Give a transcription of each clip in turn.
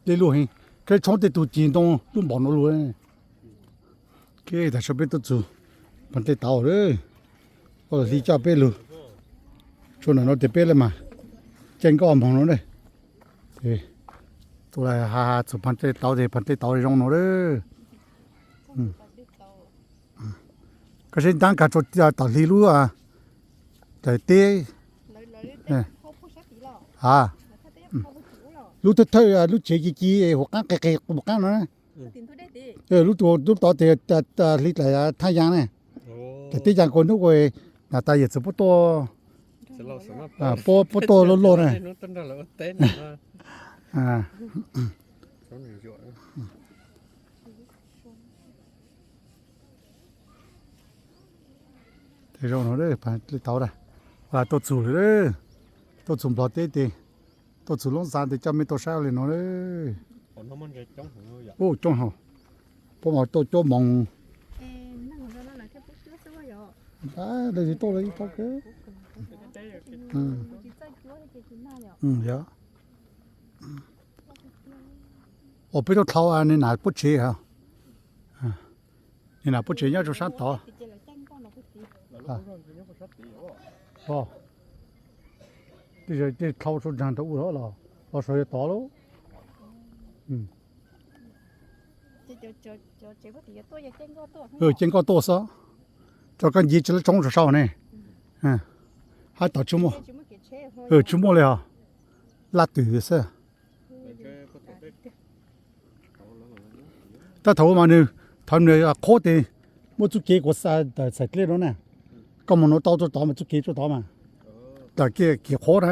Dej luaj heev, keb tshoob tej tug cig ntoo lub npaum no lug. Keb tas sab peb tuaj txug Phaj Dlej Tauv lawm. Ua hli coj peb lug. Tsuas ntawm no tes peb le mas caij nkoj moog no ne. Tes tuaj ha ha txug Phaj Dlej Tauv tes Phaj Dlej Tauv zoo no lawm. Koj saib ntaab kag rua tom hli lub daim teb. A, lub thawj thawj lub tsev ci ci huv qaab qis qis huv qaab no. Lub, lub tod tes hli dlaim Thaj Yaa ne. Dlaim teb Yaa kua nub kua na tas yawm txwv puab tuaj, puab tuaj luaj luaj na. Tes zoo no, Phaj Dlej Tauv a, tuaj txug lawm, tuaj txug Nplog teb tes, tuaj txug Loob Xaa tes coj mej tuaj saib le no. Ub, coob hov, puab mas tuaj cuab moos. Ua peb tuaj dlhau ne, nam puab tsev, ne nam puab tsev nyob rua sab tod. Tej dlhau rua nraag tau ua los saum yog tod lauj. Caij nkoj tuaj xwb, tso koj nce tsi lab tsoob rua sau ne. Hab tod tsi muaj, tsi muaj le hos, laj twm xwb. Tab thaum mas nwg, thaum nwg qhuab tes muaj txuj kev kuv tawm txhais dlej no na, koj moog nuav tau rua tod mas txuj kev rua tod mas, tawm kiag kev qhuab na.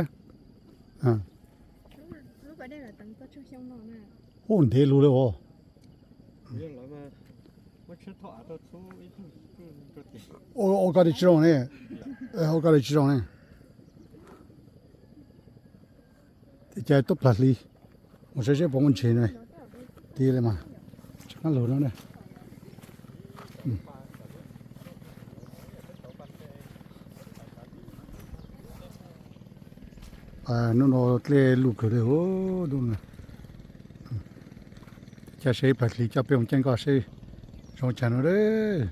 Ub, ntev lug le os. Ua koj li tsi zoo ne, ua koj li tsi zoo ne. Tes cas tuaj plag hli, mus saib seb puas muaj ntses na. Tig le mas, tseem qab lug no na. Nub no dlej luj kawg le os. Tes cas seb plag hli coj peb mus caij nkoj seb zoo caag no lawm.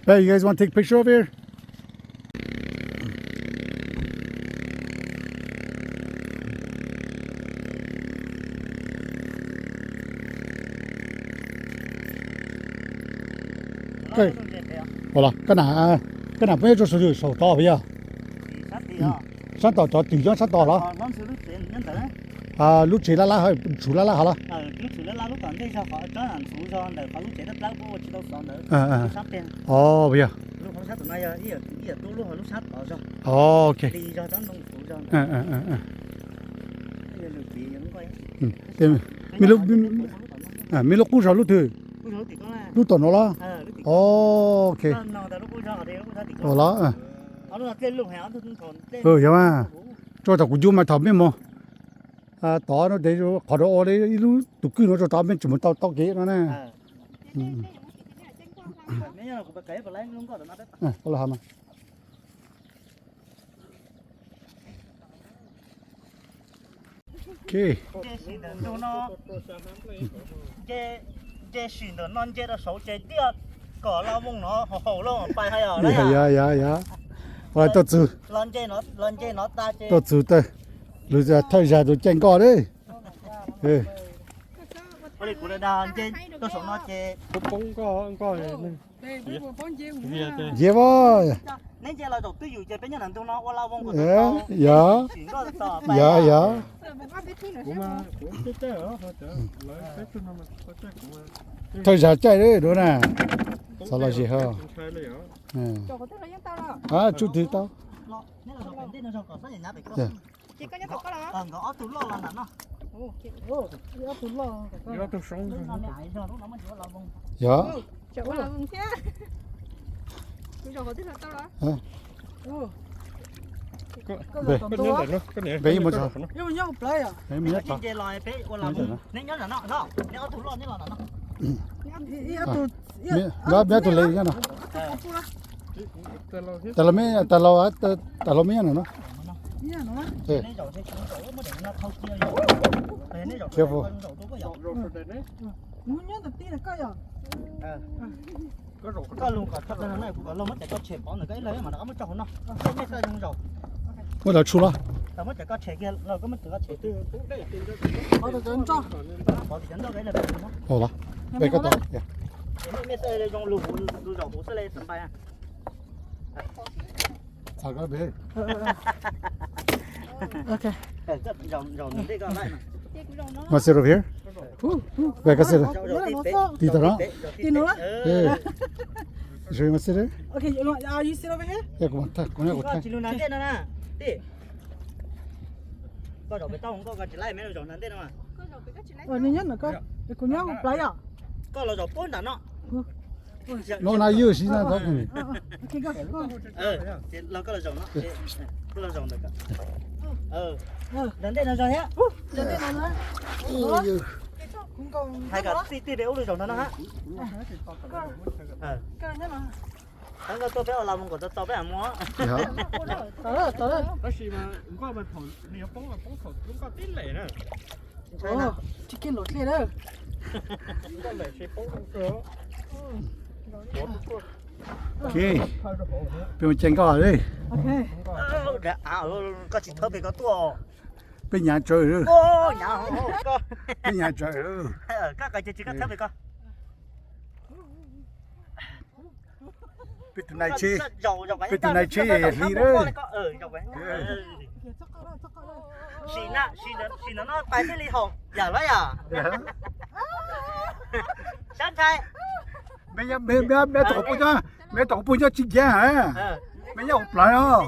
Hey, you guys want to take a picture over here? Koj nam, koj nam puab nyob rua saum tod puas yog? Sab tom cov twm nyob sab tod los? Lub tsev lab lab, tshwm lab lab hov los? Puas yog? Ok. Mej lub qub zog lub twg? Lub tom no los? Ok. Los, yog mas, rua tom kuv ncu mas thaum mej moog tod no tes qhov rau ua le ib lub tus kwj no rua tod mej tseem mus tau tau kev no na. Nce sim ntawm no nce rau saud ces tiaj kom Laj Vooj no haus haus lawm pais hab yog? Yog, yog, yog. Tuaj txug, tuaj txug lug thawj zag tus caij nkoj lawm. Ua li kuv dag nce rau saum no ces Nce as. Neb nce los zaum twj ywm ces peb nyob ntawm ntug no ua Laj Vooj. Yog, yog, yog. Thawj zag caij lawm na. Xav los zes ho. Tsub twg tau. Yog. Ua los thiab. Kuv zaum qhov twg los tau los? Koj zaum tom ntug. Peb mus tso. Nyob hauv plawv yom? Peb mus nyob tod. Neb nyob no, neb ob tug loj neb los no. Ib ob tug, ib ob tug le nyob no. Tas los me, tas los, tas los me nyob no no. Careful. Nyob ntawm tij koj yom? Koj lug kom txog no, kuv kom lug muab cov koj tshem pov ntawm koj ib leeg mas rov qab muab tso hauv no. Muab cov tshu los. Muab cov koj tshem kiag los koj muab cov koj tshem. Pov cov ntoj. Pov cov ntoj. Peb koj tau. Mej xwb zoo lug, lug zaum kuv xwb le xas npais. Zaum ntej koj. Want to sit over here? Wait, koj sit. Tig tom no. Sure you want to sit there? Okay, you want, uh, you sit over here? Yeah, kuv, kuv, kuv. Koj tsis lug nram ntej no na, tij. Koj zaum pem toj hauv nkoj, koj tsis laij mej zaum nram ntej no. Nws nyob ntawm koj, kuv nyob hauv plawv yom. Koj los zaum puag nram no. No, not you, she's not talking to me. Los koj los zaum no, koj los zaum ntawm ko. Nram ntej no zog thiab. Hais kom tij tij de ub lug zaum no no hab. Thaum nkoj tuaj peb ua las mus kom tau tau peb mam mus. Tab sis mas nkoj mas thaum nws yuav poob mas poob thaum lub nkoj tib lem na. Tsis kiag luam dlej lawm. Ok, peb mus caij nkoj li. Koj tsis thawb pem koj tuaj. Peb nyav tsawv. Peb nyav tsawv. Koj qas ces tsis koj thawb pem ko. Peb tus nai tsheb, peb tus nai tsheb hli lawm. Sim no no pais thiaj li haum yam lawm yom. Sab ntshai. Mej, mej, mej tom qhov pug nyob, mej tom qhov pug nyob tsis ncav, mej nyob hauv plawv os,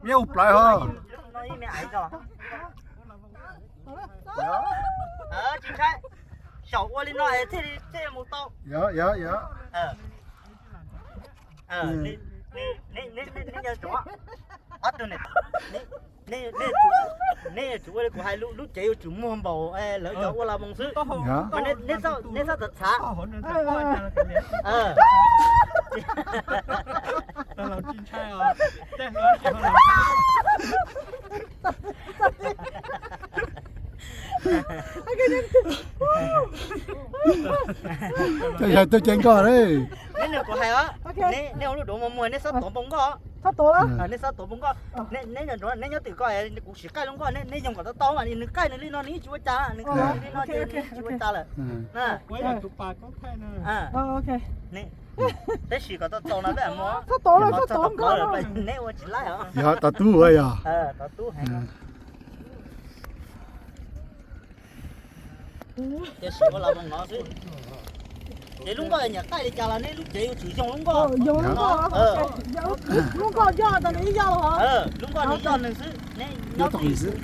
mej nyob hauv plawv os. Tsis ntshai, xyaum ua li no thiaj mus tau. Yog, yog, yog. Neb yuav tsum ua li kuv hais, lub cev yuav tsum muag npaum lawv cov ua las moos xwb. Neb txhob txhav. Cov yawg tuaj caij nkoj. Neb nug kuv hais os, neb ua lub duav muag muag neb txhob tuav npoo nkoj. Neb txhob tuav npoo nkoj. Neb nyob twm ko, kuv sim qaij lub nkoj, neb yoog kom tau tau mas nws qaij nws li no nws yeej tsis ua cas, nws qaij nws li no ces nws yeej tsis ua cas lawm. Tab sis kom tau txaus no peb mus. Neb ua tsis laib os. Yog tau tub ua yog. Tiam sis ua los mus no xwb. Ces lub nkoj nyam qaij li cas los neb lub cev yuav tsum yoog lub nkoj. Lub nkoj yoj tas nws ib yoj los. Lub nkoj nws yoj nws xwb, neb nyob twj ywm xwb.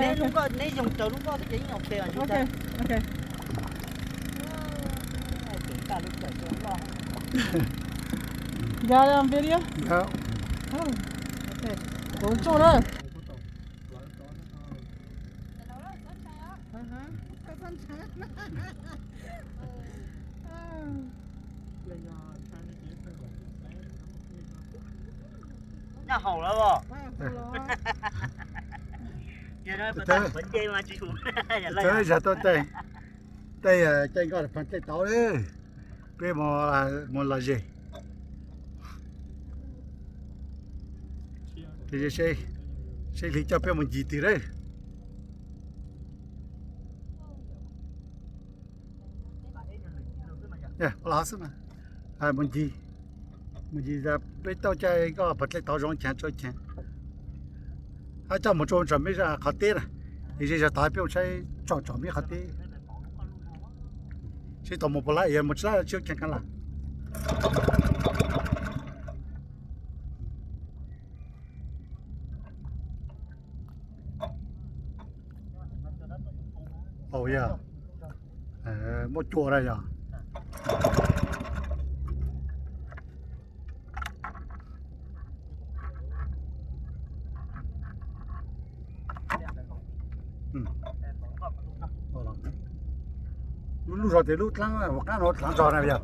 Neb lub nkoj neb yoog raws lub nkoj xwb ces yeej ok. Kuv tsuj na. Nyaj haum lawm os. Zag tuaj tej, tej caij nkoj phav dlej tauv, peb mus lom zem. Seb hli coj peb mus ncig twg lawm. Ua los xwb mas, mus ncig, mus ncig peb tauj caij nkoj phav dlej tauv zoo cheem tso cheem. Hab coj mus rau tsom mej qhov teb na, es zej zog tod peb mus saib tsom tsom mej qhov teb. Seb tau mus puas lab, yog mus tsis lab tsis ua cheem kab lam. Au yog, muaj cua na yog. Zog tias lub dlaab ua qaab no dlaab zog na yog.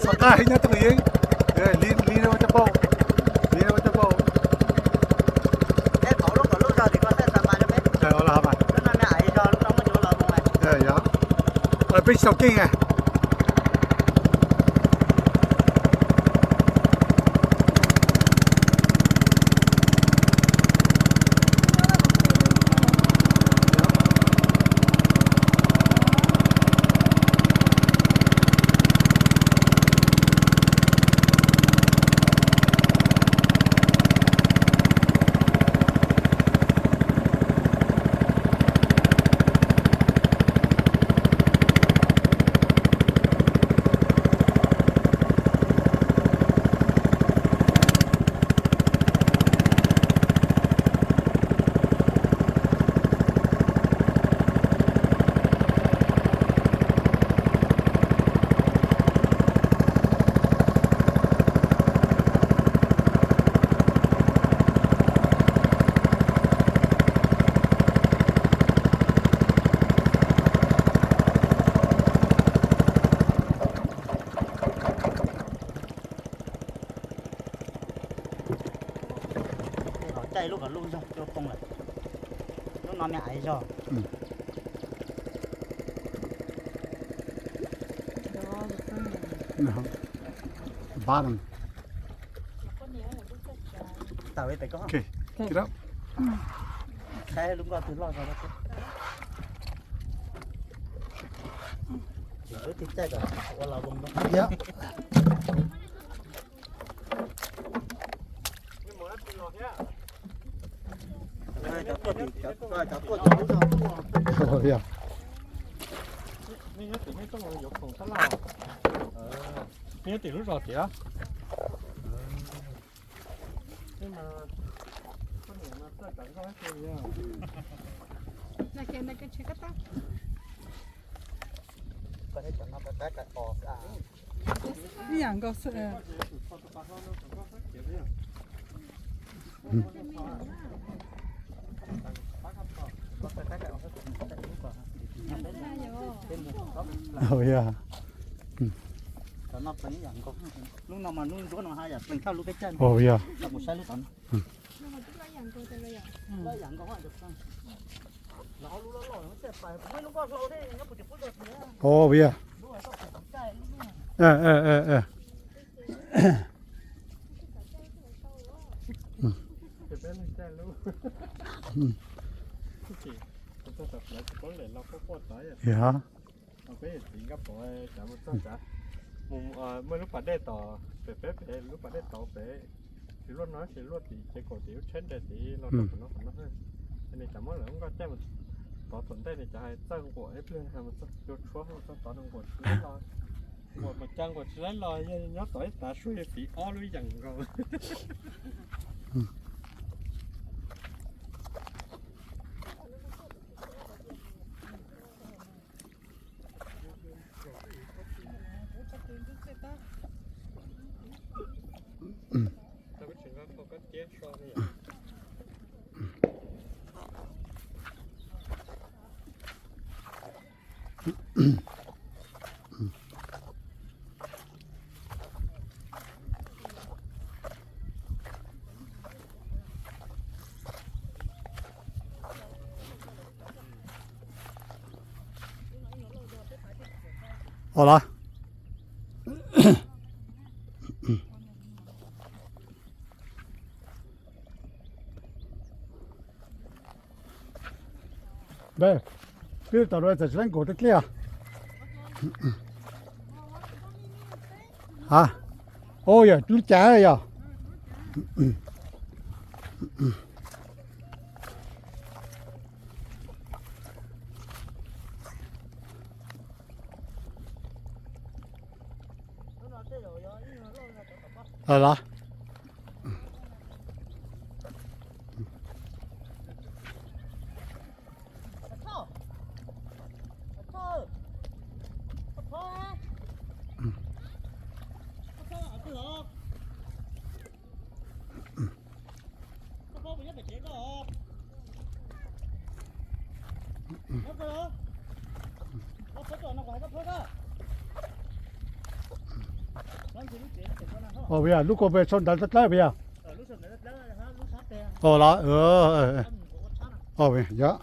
Xov qab nyob tug yeeb, li ua cov paub, li ua cov paub. Peb tsis tau keej a. Caij lub kom lub zog cua poob lawm. Lub no me aiv zog. Bottom. Tawm pem ko. Saib lub nkoj twg loj zog. Tsis lub twg caij kom ua los zoo. Nej nyob tim lub zos tiag. Ib yam nkaus xwb. Yog. Lub no mas lub ntsuab no haj yam plees thaj lub peb caij. Yog. Mus saib lub tod. Ov, yog. Yog. Peb yawm txiv Nkaj Pov cav mus txog cav, muaj lub pas dej tom pem, peb pem lub pas dej tod pem, tsis luaj no tsis luaj tim ces kaum tim lub tsheb nres tid los rau qhov no qhov no. Ces nws cav muab lawv nkoj caij mus tod thaum ntej nws cav hais txawj nquam ib pliag mus txog cua tshuab mus txog tod nws nquam tsis laib los, nquam mas cav nquam tsis laib los yog nyob tom ib tav su fiv ob lub yeem nkaus. Ua los. Npe, twb tau rau txawm tsis leej kaum teb dliaj. Ha, o yog lub cav yog. Los. Ua yog lub kua pem sau ntawv dlawb dlawb puas yog? Ua los, yog.